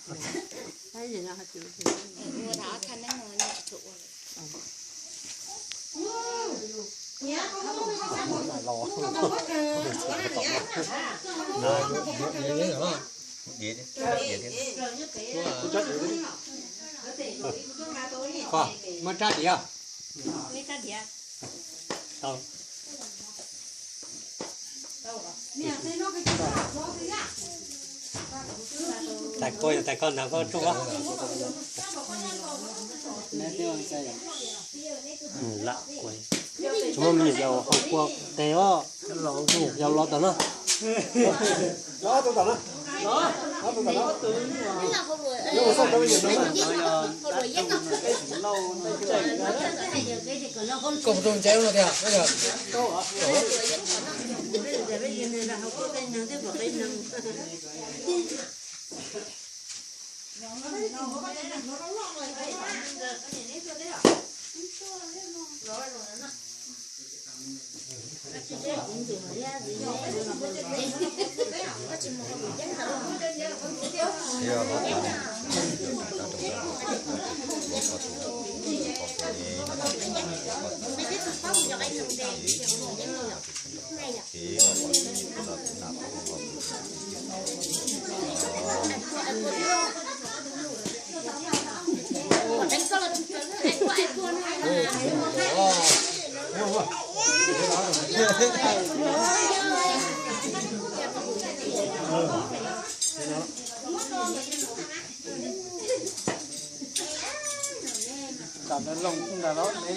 Muab rab diav. Tais koj, tais koj nag koj tsuj. Lam kuv tsis muaj me nyuam yaus haus kua tes os, me nyuam yaus los tom no. Koj puas tau ntse no tiag? Tam no loo nta los ne.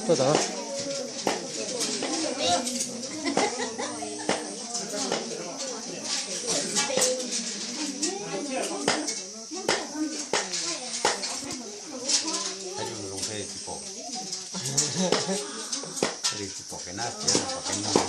Tuaj tod. Tsis pom, tsis pom kev nab txiav, pom kev noog.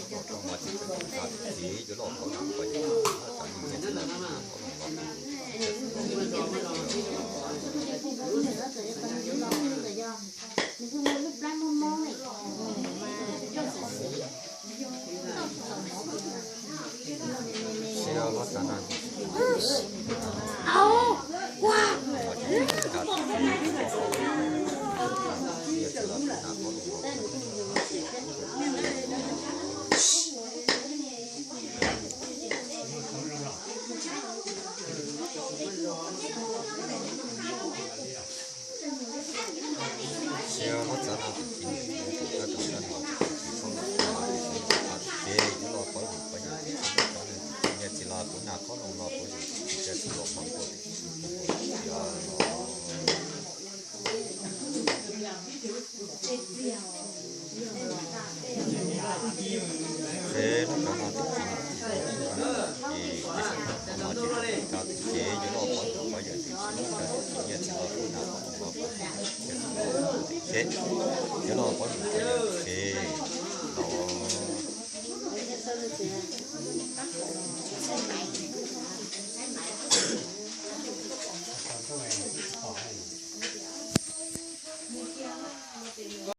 Txhob los rau mov tsis txawj tus kab tus txiv yuav los pov tus pov yawm txwv txhob txawv nyiaj txiv los pov tus pov yawm txwv txhob txawv tus txiv. Ces muab txav no tus txiv mus tus kab tus kab no tus txiv txhob los pov tus pov yawm txwv txhob txawv nyiaj txiv los kuv naj khob noom los kuv tsis tsis tsis los pov kuv tsis tsis los. Ces lub cov no tus txiv mus tsis tau tus kab no ces tus kab tus txiv yuav los pov tus pov yawm txwv txhob txawv nyiaj txiv los kuv naj khob noom los kuv tsis tsis los. Ces yuav los pov tus pov yawm txwv los